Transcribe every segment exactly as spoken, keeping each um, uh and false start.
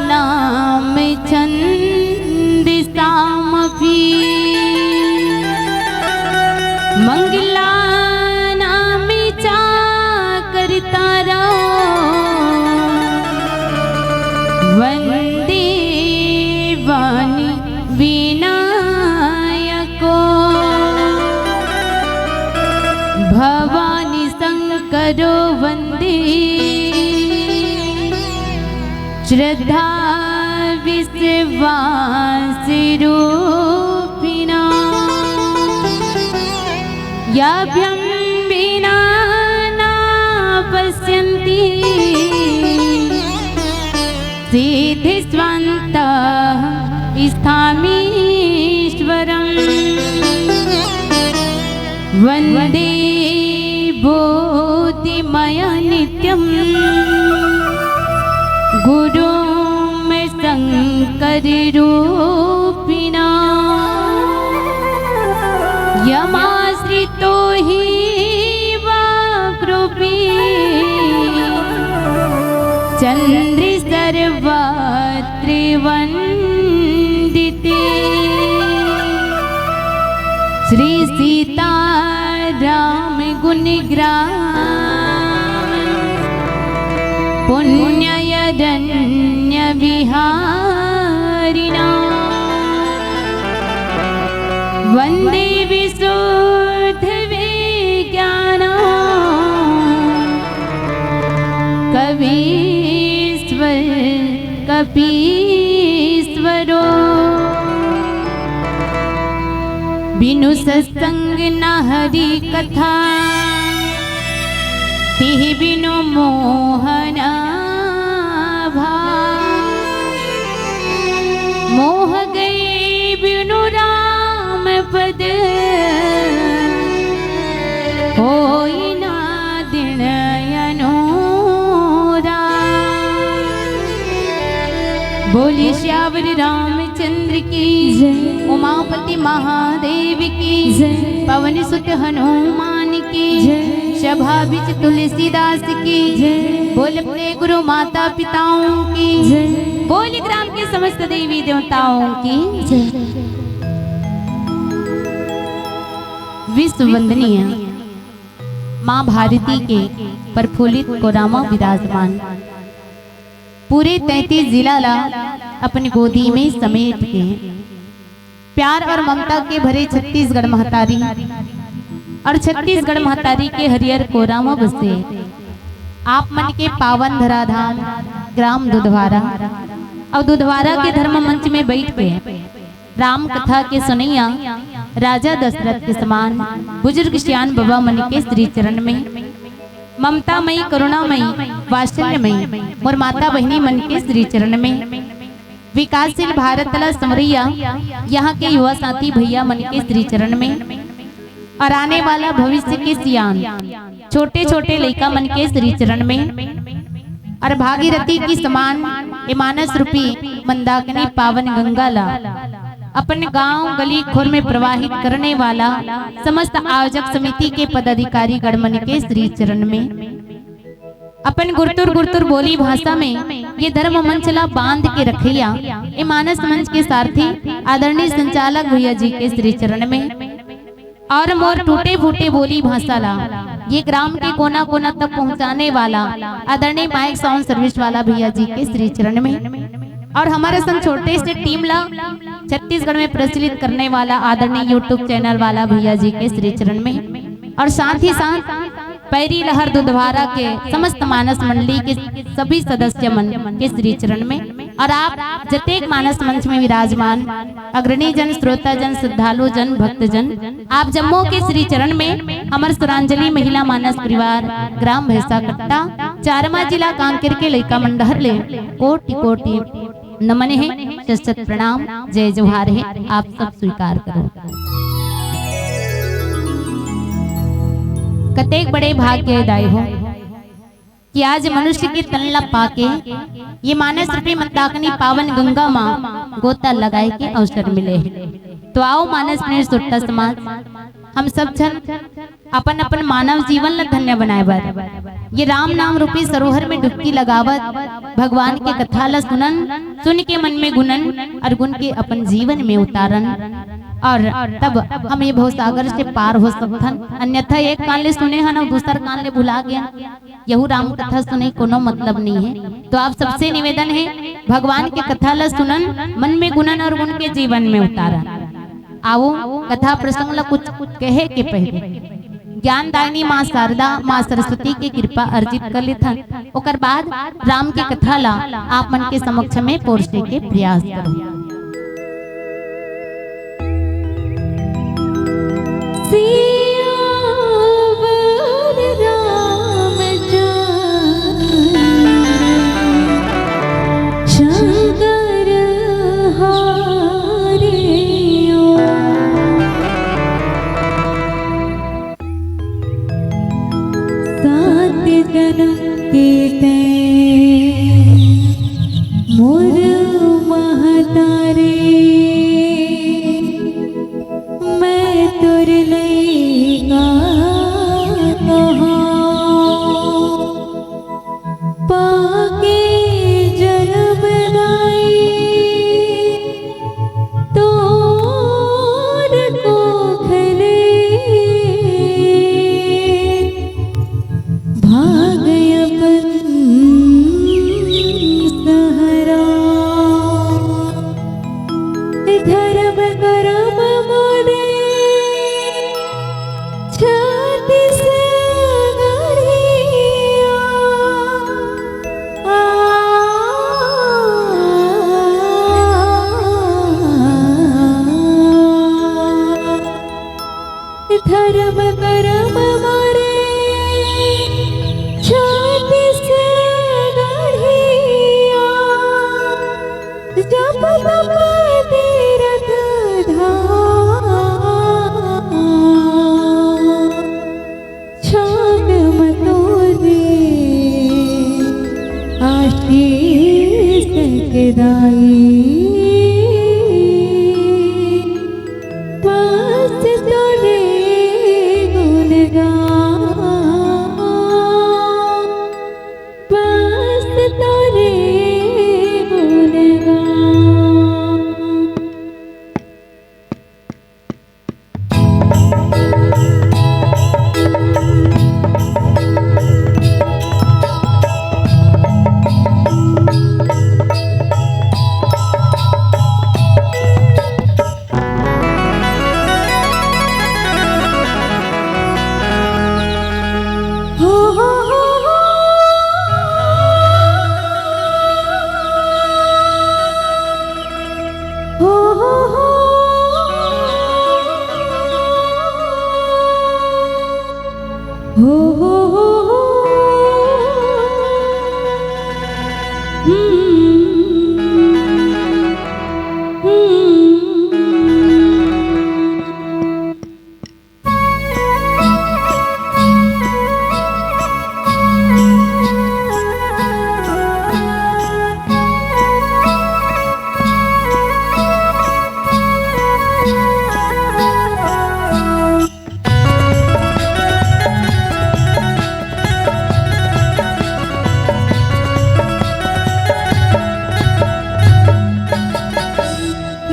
नाम छंद सामपि मंगला नाम चाकर तारा वंदे वाणी विनायको भवानी शंकरो वंदे श्रद्धा विश्वास रूपिणा। याभ्यं विना न पश्यन्ति सिद्धिस्वान्तः स्थामीश्वरम्। वन्दे बोधिमया नित्यं गुरुं शंकररूपिणा। यमाश्रितो हि वाग्रूपी चन्द्रे सर्वत्र वन्दिते। श्री सीताराम गुणग्राम पुण्यारण्य विहारिणा। वन्दे विशुद्ध विज्ञान कवीश्वर कपीश्वरो। बिनु सत्संग न हरि कथा, तिहि बिनु मोहन आभा। मोह गए बिनु राम पद, होई ना दिन अनुराग। बोली सियावर रामचंद्र की जय। उमापति महादेव की जय। पवन सुत हनुमान की जय। सभा बिच तुलसीदास की जय। बोल अपने गुरु माता पिताओं की जय। बोल ग्राम के समस्त देवी देवताओं की जय। विश्व वंदनीय माँ भारती के प्रफुल्लित कोरामा विराजमान, पूरे तैंतीस जिला ला अपनी गोदी में समेट के, प्यार और ममता के भरे छत्तीसगढ़ महतारी और छत्तीसगढ़ महतारी के हरियर कोरामा बसे आप मन के पावन धराधाम ग्राम दुधवारा और दुधवारा के धर्म मंच में बैठ के राम कथा के सुनैया राजा दशरथ के समान बुजुर्ग सियान बाबा मन के श्री चरण में ममतामयी, करुणामयी, वात्सल्यमयी मोर माता बहिनी मन के श्री चरण में, विकासशील भारत ला संवरैया यहाँ के युवा साथी भैया मन के श्री चरण में, और आने वाला भविष्य के सियान छोटे छोटे लइका मन के श्री चरण में, और भागीरथी की समान ए मानस रूपी मंदाकिनी पावन गंगा ला अपन गांव गली खोर में प्रवाहित करने वाला समस्त आयोजक समिति के पदाधिकारी गण मन के श्री चरण में, अपन गुरतुर गुरतुर बोली भाषा में ये धर्म मंच ला बांध के रखैया ए मानस मंच के सारथी आदरणीय संचालक भैया जी के श्री चरण में, और मोर टूटे फूटे बोली भाषा ला ये ग्राम के कोना कोना तक पहुंचाने वाला आदरणीय माइक साउंड सर्विस वाला भैया जी के श्री चरण में, और हमारे संग छोटे से टीम ला छत्तीसगढ़ में प्रचलित करने वाला आदरणीय YouTube चैनल वाला भैया जी के श्री चरण में, और साथ ही साथ पैरी लहर दुधवारा के समस्त मानस मंडली के सभी सदस्य मन के श्री चरण में, और आप जतेक मानस मंच में विराजमान अग्रणी जन, श्रोता जन, श्रद्धालु जन, भक्त जन, आप जम्मो के श्री चरण में हमर सुरांजलि महिला मानस परिवार ग्राम भैंसा कट्टा चारमा जिला कांकेर के लइका मन डहर ले कोटि कोटि नमन हे, शत शत प्रणाम, जय जोहार हे, आप सब स्वीकार करो। कतेक बड़े भाग्य दाई हो कि आज मनुष्य के तन ला पाके ये मानस रूपी मंदाकिनी पावन गंगा माँ गोता लगाए के अवसर मिले हे। तो आओ मानस प्रेम सुरता समाज, हम सब झन अपन अपन मानव जीवन ला धन्य बनाए बर ये राम नाम रूपी सरोवर में डुबकी लगावत भगवान के कथा ला सुनन, सुन के मन में गुनन और गुन के अपन जीवन में उतारन, और तब हम ये भवसागर से पार हो सकथन। अन्यथा एक कान ले सुने हन अउ दूसर कान ले भुला गए, यहू राम कथा सुने कोनो मतलब नहीं है। तो आप सबसे निवेदन है, भगवान के कथा ला सुनन, मन में गुनन और गुन के जीवन में उतारन। आओ, कथा प्रसंग ला कुछ कहे के पहले ज्ञानदायिनी माँ शारदा, माँ सरस्वती के कृपा अर्जित कर लेथन। ओकर बाद राम के कथा ला आप मन के समक्ष में पोरसे के प्रयास करो। सियावर रामचंद्र शंकर हरिओ। सात जन्म के तैं मोर महतारी, मैं तोर लइका कहां। पाके जन्म दाई तोर कोख ले, भाग अपन सहरा। धर्म करम मोरे छत्तीसगढ़िया। आ, धर्म करम मोरे छत्तीसगढ़िया। जप तप तीरथ धाम, छाग मतोरे आशीष के दाई। बस तोरे गुण गान, बस तोरे गुण गान।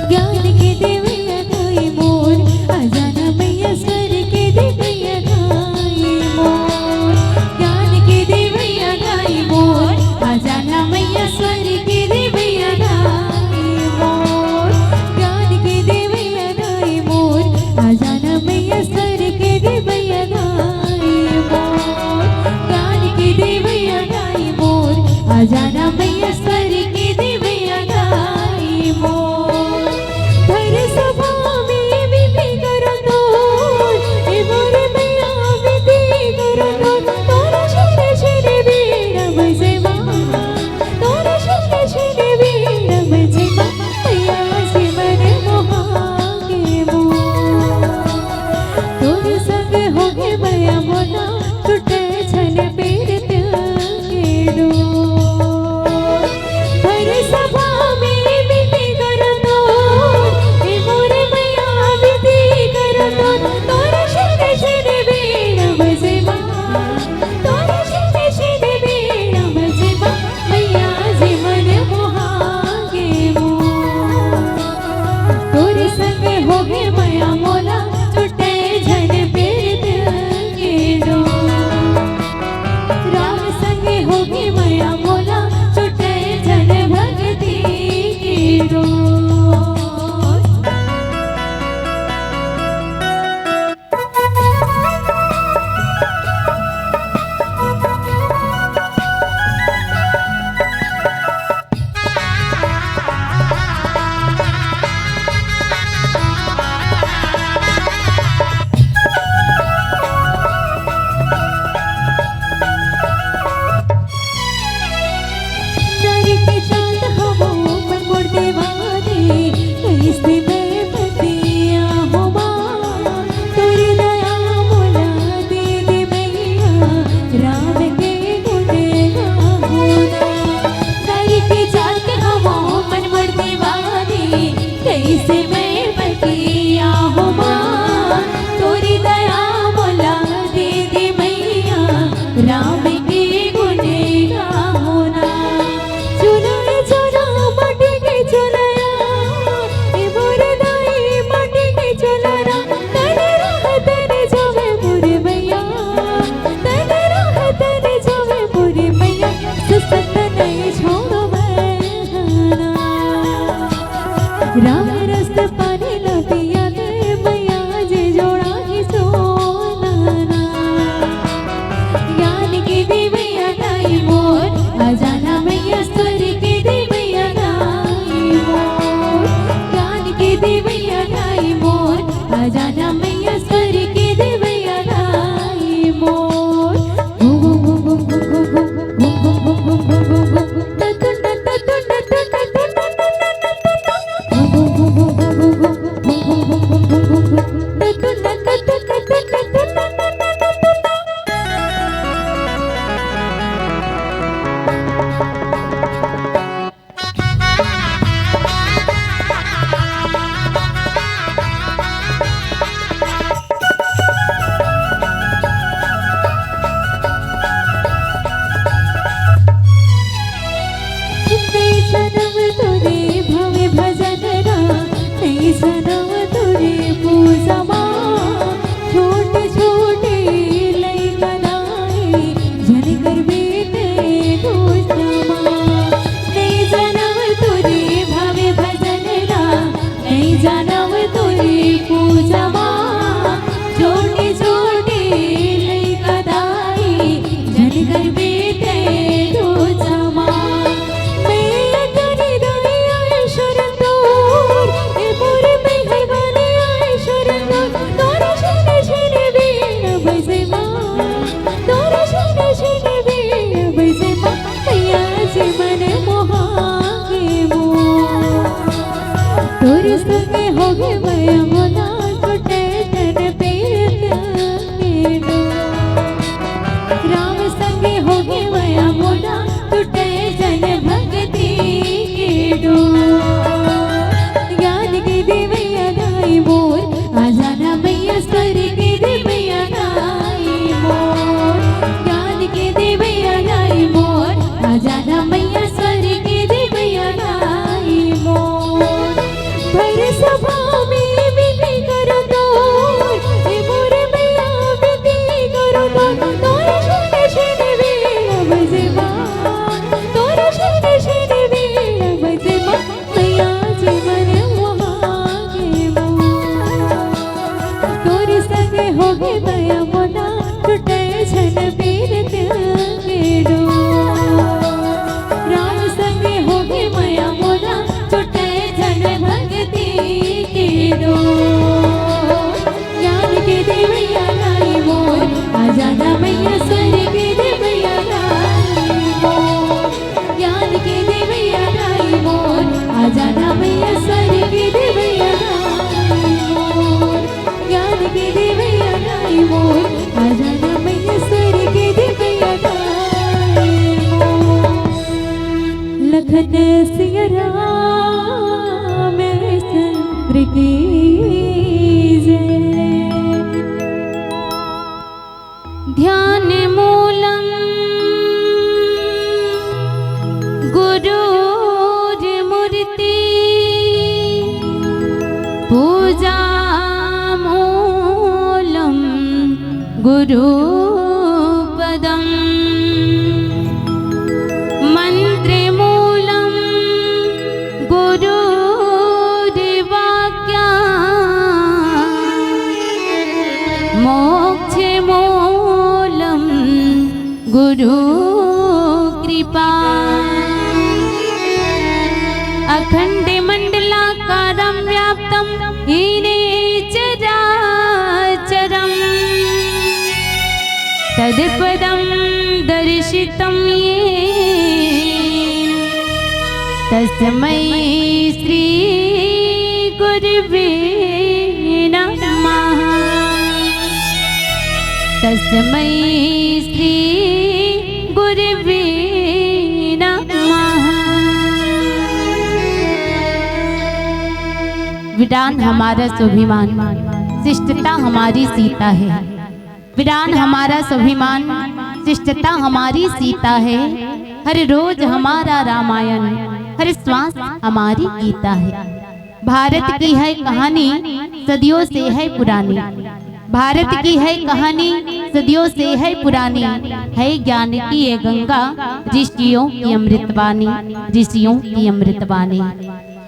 ज्ञान के देवैया दाई मोर, आजा ना मैया स्वर के देवैया दाई मोर। ज्ञान के देवैया दाई मोर, आजा ना मैया स्वर के देवैया दाई मोर। ज्ञान के देवैया दाई मोर, आजा ना मैया स्वर के देवैया दाई मोर। ज्ञान के देवैया दाई मोर, आजा ना मैया स्वर के देवैया दाई मोर। भर सभा में विनती करो तोर, ए मोरे मैया विनती करो तोर। तोर छिन छिन बीन बजे माँ, तोर छिन छिन बीन बजे माँ। मैया से मन मोहा गे मोर। तोर संग होगे मैया मोला, टूटे छन पीरत के डोर। राम रस पानी ला पिया दे मैया, जे जोड़ा ही सोना ना। ज्ञान के देवैया दाई मोर, आ जाना मैया स्वर के देवैया दाई मोर। ज्ञान के देवैया दाई मोर, आ जाना मैया स्वर के देवैया दाई मोर। जन्म तोरे भव भजन रा, जन्म तोरे पूजा मा। छोटे छोटे लइका नाई, जन कर बेटे दोस्त मा। जन्म तोरे भव भजन रा, जन्म तोरे पूजा मा। छोटे छोटे लइका दाई, जन कर बेटे दोस्त मा। मैया तोरी दया शरण तोर, ए मोर मैहर वाले आए शरण तोर। तोर छन छन बीन बजे माँ, तोर छन छन बीन बजे माँ। मैया जी मन मोहा गे मोर, तोर संगे होगे मैया मोला, छूटे झन पीरत के डोर। राम संगे होगे मैया मोला, छूटे झन भक्ति के डोर। ज्ञान के देवैया दाई मोर, आ जाना मैया स्वर के देवैया दाई मोर। ज्ञान के देवैया दाई मोर, आ जाना मैया स्वर के देवैया दाई मोर। भर सभा में विनती करो तोर, ए मोर मैया विनती करो तोर। तोर छन छन बीन बजे माँ, तोर छन छन बीन बजे माँ। मैया जी मन मोहा गे मोर, तोर संग होगे मैया मोला, छूटे झन पीरत के डोर। राम संग होगे मैया मोला, छूटे झन भक्ति के डोर। ज्ञान के देवैया दाई मोर, आ जाना मैया स्वर के देवैया दाई मोर। ज्ञान के देवैया दाई मोर, आ जाना मैया स्वर के देवैया दाई मोर। ज्ञान के देवैया दाई मोर, आ जाना मैया स्वर के देवैया दाई मोर। लखन सिया राम चंद्र की जय। ध्यान मूलं गुरोर्मूर्ति पूजा मूलं गुरुपदम्। मन्त्रमूलं गुरोर्वाक्या मोक्षमूलं गुरु कृपा। अखंड मंडलाकारं व्याप्तं येन चराचरम्। तत्पदं दर्शितं येन तस्मै श्री गुरुवे नमः। तस्मै श्री गुरुवे नमः। विरान हमारा स्वाभिमान, शिष्टता हमारी सीता है। विरान हमारा स्वाभिमान, शिष्टता हमारी सीता है। हर रोज हमारा रामायण, हर श्वास हमारी गीता है। भारत की है कहानी, सदियों से है पुरानी। भारत की है कहानी, सदियों से है पुरानी। है ज्ञान की ये गंगा, ऋषियों की अमृतवाणी, ऋषियों की अमृतवाणी।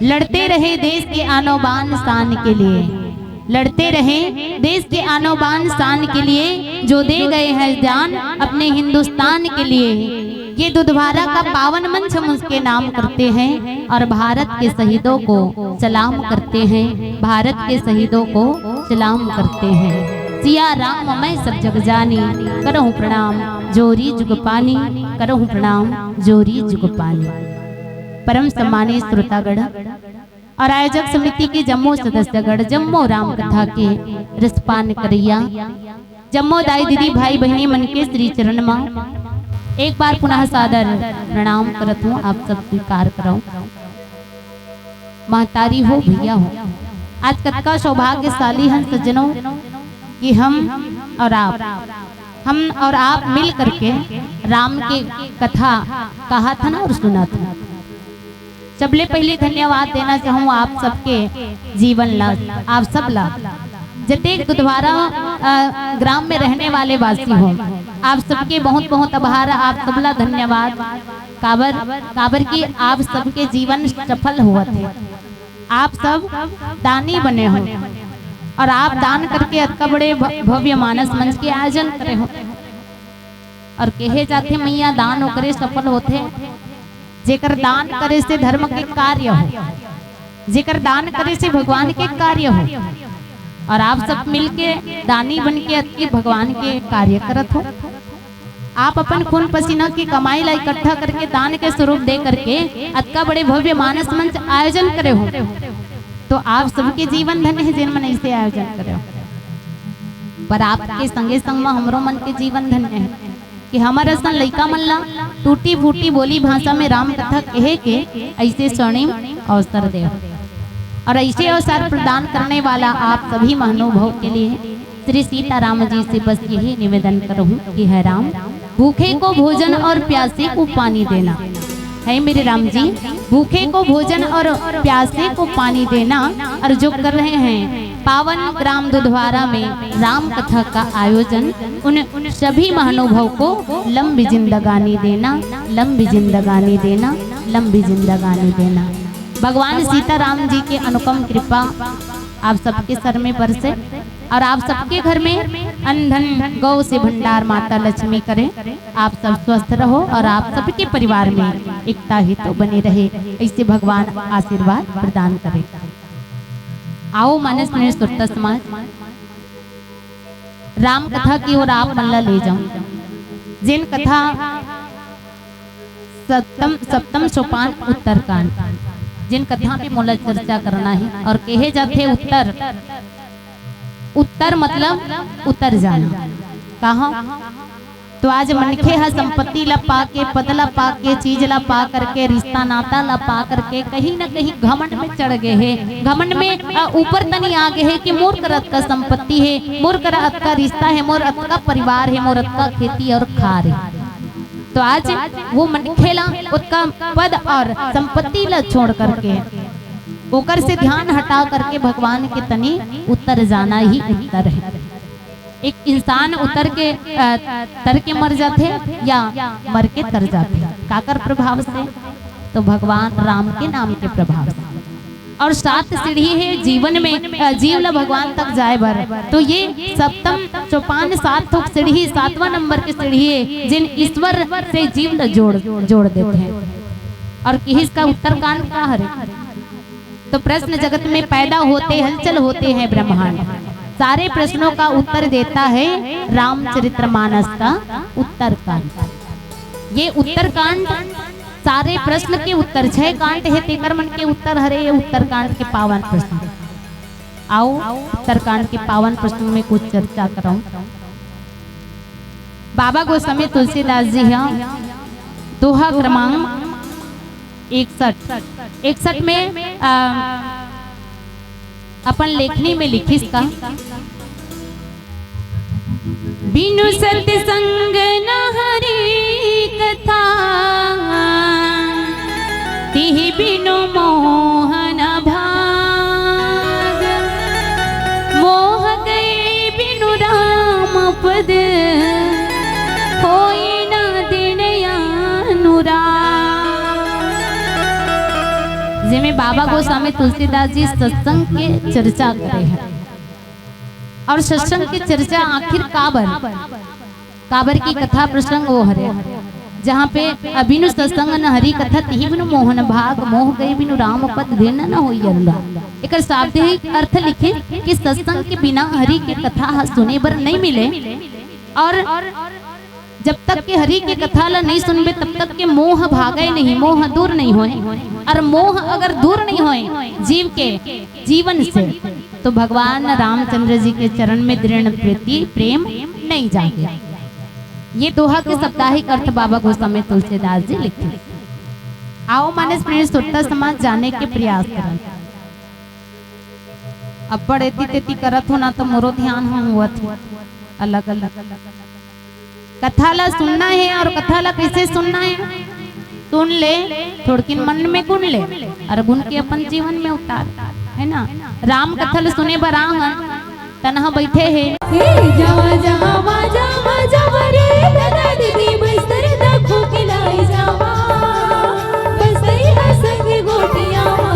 लड़ते रहे देश के आनो बान शान के लिए, लड़ते रहे देश के आनो बान शान के लिए, जो दे गए हैं जान अपने हिंदुस्तान के लिए। ये दुधवारा का पावन मंच हम उसके नाम करते हैं और भारत के शहीदों को सलाम करते हैं, भारत के शहीदों को सलाम करते हैं। सिया राम मैं सब जग जानी, करहु प्रणाम जोरी जुग पानी, करहु प्रणाम जोरी जुग पानी। परम सम्मानित श्रोतागण और आयोजक समिति के जम्मो सदस्यगण, जम्मो राम कथा के रसपान करैया, जम्मो दाई दीदी भाई बहिनी मन के श्री चरण मा एक बार पुनः सादर प्रणाम करत हूँ। आप सब स्वीकार करो। महतारी हो, भैया हो, आज कतका सौभाग्यशाली हन सज्जनों कि हम और आप, हम और आप मिल करके राम के कथा कहत हन और सुनत हन। सबले पहले धन्यवाद देना चाहूँ आप सबके जीवन ला, आप सब ला, जतेक दुधवारा अ, ग्राम में रहने वाले वासी हो, आप सबके बहुत बहुत आभार, आप सबला धन्यवाद। काबर, काबर कि आप सबके जीवन सफल होवत हे। आप सब दानी बने हो और आप दान करके अतका बड़े भ-, भव्य मानस मंच के आयोजन करे हो। और कहे जाथे, मैया, दान ओकरे सफल होथे जेकर दान करे से धर्म के कार्य हो, जेकर दान करे से भगवान के कार्य हो। और आप सब मिलके दानी बन के अतके भगवान के कार्य करत हो। आप अपन खून पसीना की कमाई ला इकट्ठा करके दान के स्वरूप दे करके अतका बड़े भव्य मानस मंच आयोजन करे हो, तो आप सबके जीवन धन्य है, जेन मन ऐसे आयोजन करे हो। पर आपके संगे संग में हमरो मन के जीवन धन्य है कि हमर असन लइका मन ला टूटी फूटी बोली भाषा में राम कथा कहे के ऐसे स्वर्णिम अवसर दे हो। और ऐसे अवसर प्रदान करने वाला आप सभी महानुभाव के लिए श्री सीताराम जी से बस यही निवेदन करूँ कि हे राम, भूखे को भोजन और प्यासे को पानी देना। हे मेरे राम जी, भूखे को भोजन और प्यासे को पानी देना, और जो कर रहे हैं पावन ग्राम दुधवारा में राम कथा का आयोजन, उन सभी महानुभाव को लंबी जिंदगानी देना, लंबी जिंदगानी देना, लंबी जिंदगानी देना। भगवान सीताराम जी के अनुपम कृपा आप सबके सर में बरसे और आप सबके घर में अन्न धन गौ से भंडार माता लक्ष्मी करे। आप सब स्वस्थ रहो और आप सबके परिवार में एकता हेतु बनी रहे, ऐसे भगवान आशीर्वाद प्रदान करे। आओ मानस में श्रोता समाज, राम कथा की ओर आप मन ला ले जाऊं, जेन कथा सप्तम, सप्तम सोपान उत्तरकांड, जेन कथा पे मोला चर्चा करना है। और कहे जाथे उत्तर, उत्तर मतलब उतर जाना। कहा तो आज मनखे ह संपत्ति ला पाके, पद ला पाके, चीज ला पा करके, रिश्ता नाता ला पा करके कहीं ना कहीं घमंड में चढ़ गए हे। घमंड में, अ, ऊपर तनी आ गए हे कि मोर करा अतका संपत्ति हे, मोर करा अतका रिश्ता हे, मोर अतका परिवार हे, मोर अतका खेती और खार हे। तो आज वो मनखे ला ओतका पद और संपत्ति ला छोड़ करके ओकर से ध्यान हटा करके भगवान के तनी उतर जाना ही उत्तर है। एक इंसान उतर के, अ, तर के मर जाथे या मर के तर जाथे, काकर प्रभाव से? तो भगवान राम के नाम के प्रभाव से। और सात सीढ़ी है जीवन में, अ, जीव ला भगवान तक जाए बर। तो ये सप्तम सोपान, सात ठोक सीढ़ी, सातवां नंबर के सीढ़ी है, जिन ईश्वर से जीव ला जोड़, जोड़ देथे। और किहिस का उत्तरकांड का हरे? तो प्रश्न जगत में पैदा होते, हलचल होते हैं ब्रह्मांड। सारे प्रश्नों का उत्तर देता है रामचरितमानस का उत्तरकांड। ये उत्तरकांड सारे प्रश्न के उत्तर, छह कांड है, तेकर मन के उत्तर हरे ये उत्तरकांड के पावन प्रश्न। आओ, उत्तरकांड के पावन प्रश्न में कुछ चर्चा करऊं। बाबा गोस्वामी तुलसीदास जी ह दोहा क्रमांक इकसठ, इकसठ में, अ, अपन लेखनी में लिखिस का, बिनु सत्संग न हरि कथा, तिहि बिनु मोहन भाग। मोह गए बिनु राम पद, होई न दिन अनुराग। जेमे बाबा गोस्वामी तुलसीदास जी सत्संग के चर्चा करे हे। अउ सत्संग के चर्चा आखिर काबर, काबर की कथा प्रसंग वो हरे, जहाँ पे अबिनु सत्संग न हरि कथा, तिही बिनु मोहन भाग, मोह गए बिनु राम पद, धन्य न होई अरुला। एकर शाब्दिक अर्थ लिखे कि सत्संग के बिना हरि के कथा ह सुने बर नहीं मिले। अउ जब तक के हरि के कथा ला नहीं सुनबे, तब तक के मोह भागे नहीं, मोह दूर नहीं होए। अउ मोह अगर दूर नहीं होए जीव के जीवन से, तो भगवान रामचंद्र जी के चरण में दृढ़ प्रीति प्रेम नहीं जागे। ये दोहा के शाब्दिक अर्थ बाबा गोस्वामी तुलसीदास जी लिखे। आओ मानस प्रेम श्रोता समाज, जाने के प्रयास करन। अब्बड़ एती तेती करत हो ना, तो मोरो ध्यान ह होवत हे अलग अलग। कथा ला सुनना हे अउ कथा ला कइसे सुनना हे, सुन ले, थोड़किन मन में गुन ले अउ गुन के अपन जीवन में उतार, हे ना। राम कथा ला सुने बर आहन, तनहा बइठे हे। हे जवा जवा जवा जवा रे, दादा दीदी बस्तर दा खोके लाई जावा, बस्तरी हा संग गोटियावा।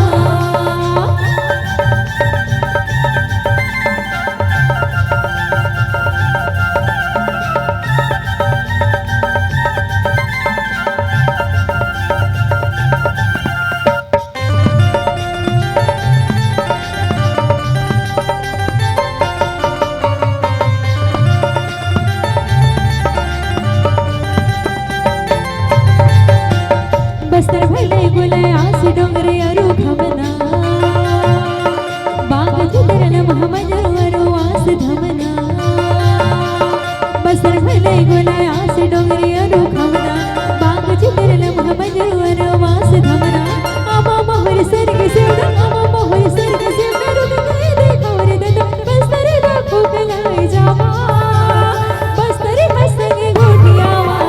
बस्तर भले गुले आस डोंगरे अरु खमना, बाग जितरन महमजरु अरु आस धमना। बस्तर भले गुले आस डोंगरे अरु खमना, बाग जितरन महमजरु अरु आस धमना। आमा महुर सरग से उड़ा, आमा महुर सरग से उड़ा, रुक गए देखा रे दादा, बस्तर दा खोके लाई जावा, बस्तर हा संग गोटियावा।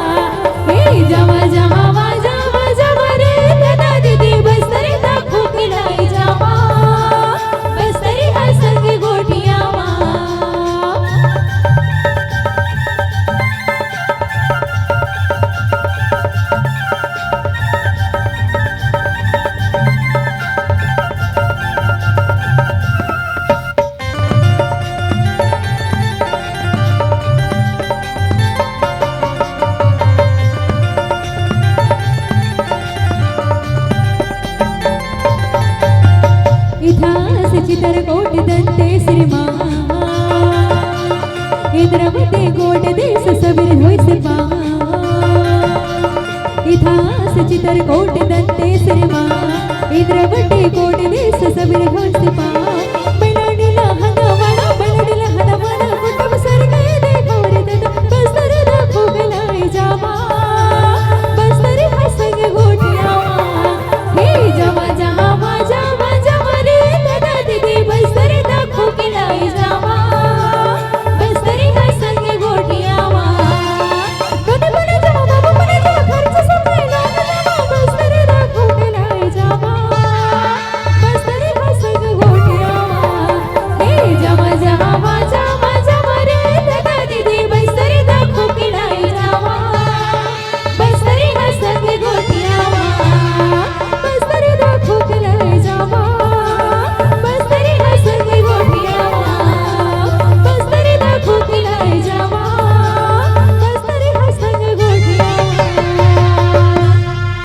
हे जवा जवा जवा जवा रे, दादा दीदी बस्तर दा खोके लाई जावा, बस्तर हा संग गोटियावा। इतिहास चित्रकूट दंतेश्वरी माँ, इंद्रवती कोट देश सबरी होइस पाँ। इतिहास चित्रकूट दंतेश्वरी माँ, इंद्रवती कोट देश सबरी होइस पाँ। बैलाडीला हंदवाड़ा, बैलाडीला हंदवाड़ा, कुटुम सरग देखा रे दादा, बस्तर दा खोके लाई जावा, बस्तर हा संग गोटियावा। हे जवा जवा जवा जवा रे, दादा दीदी बस्तर दा खोके लाई जावा, बस्तर हा संग गोटियावा। कोने कोने जावा, बाबू कोने जावा, खर्च सब लाई जावा, बस्तर दा खोके लाई जावा, बस्तर हा संग गोटियावा। हे जवा जवा जवा जवा रे, दादा दीदी बस्तर दा खोके लाई जावा, बस्तर हा संग गोटियावा, बस्तर दा खोके लाई जावा, बस्तर हा संग गोटियावा, बस्तर दा खोके लाई जावा।